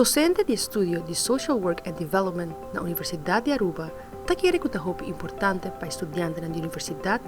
Docente di estudio di Social Work and Development na Universidad di Aruba ta kere cu ta hopi importante pa e studiantenan di universidad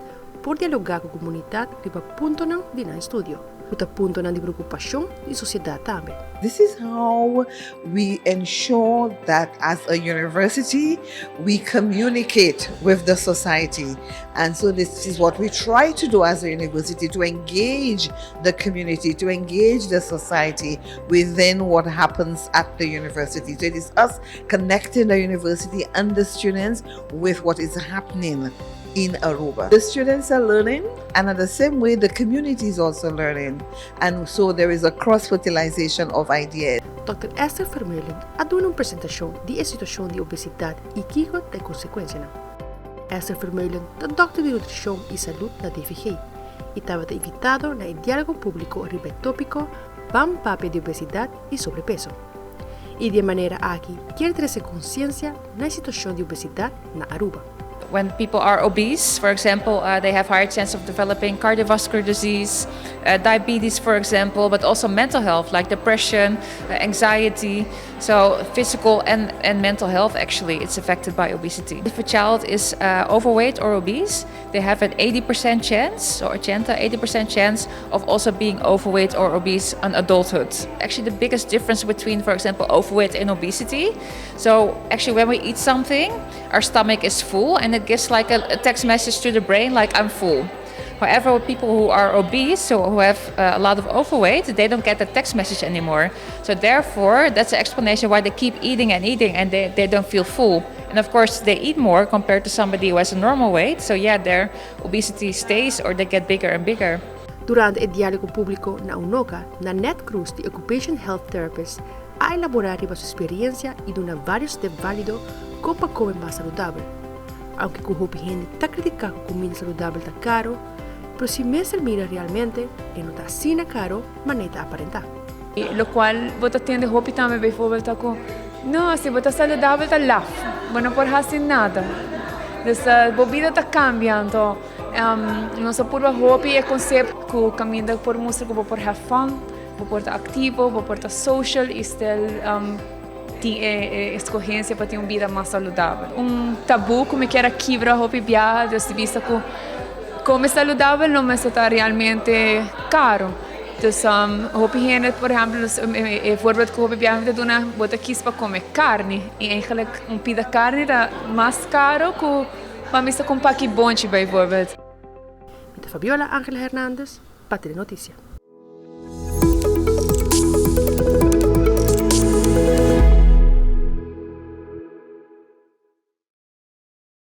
por dialoga cu comunidad riba puntonan di nan estudio, cu ta puntonan di preocupacion di sociedad tambe. This is how we ensure that as a university we communicate with the society. And so this is what we try to do as a university, to engage the community, to engage the society within what happens at the university. So it is us connecting the university and the students with what is happening in Aruba. The students are learning, and in the same way, the community is also learning. And so there is a cross fertilization of ideas. Dr. Esther Vermeulen a duna un presentacion di e situacion di obesidad y kico ta e consecuencianan. Esther Vermeulen ta doctor di nutricion y salud na DVG y tabata invitado na e dialogo publico riba e topico Ban Papia di Obesidad y Sobrepeso. Y di e manera aki kier trece conciencia na e situacion di obesidad na Aruba. When people are obese, for example, they have higher chance of developing cardiovascular disease, diabetes, for example, but also mental health like depression, anxiety. So physical and mental health, actually, it's affected by obesity. If a child is overweight or obese, they have an 80% chance, or 80% chance of also being overweight or obese on adulthood. Actually, the biggest difference between, for example, overweight and obesity. So actually, when we eat something, our stomach is full and it gives like a text message to the brain like, "I'm full." However, people who are obese, so who have a lot of overweight, they don't get the text message anymore. So therefore, that's the explanation why they keep eating and eating and they don't feel full. And of course, they eat more compared to somebody who has a normal weight. So yeah, their obesity stays or they get bigger and bigger. Durante e dialogo publico na UNOCA, Nanette Cruz, di Occupation Health Therapist, a elabora riba su experiencia y duna varios tips valido con pa come mas saludabel. Aunke cu hopi hende ta critica cu cuminda saludabel ta caro, pero si mester mira realmente, e no ta asina caro manera ta aparenta. Locual bo ta tende hopi tambe bijvoorbeeld ta cu no, si bo ta saludabel ta laf, bo no por haci nada. Dus bo bida ta cambia, anto nos a purba hopi e concept cu caminda por mustra cu bo por have fun, bo por ta activo, bo por ta social y still tin e escogencia pa tin un bida mas saludabel. Un tabu cu mi kier a kibra hopi biaha dus di bista cu come saludabel no mester ta realmente caro. Dus hopi hende, por ehempel, e voorbeeld cu hopi biaha mi ta duna, bo ta kies pa come carni y eigenlijk un pida carni ta mas caro cu pa mester cu un paki bonchi bijvoorbeeld. Mi ta Fabiola Angela Hernandez pa Telenoticia.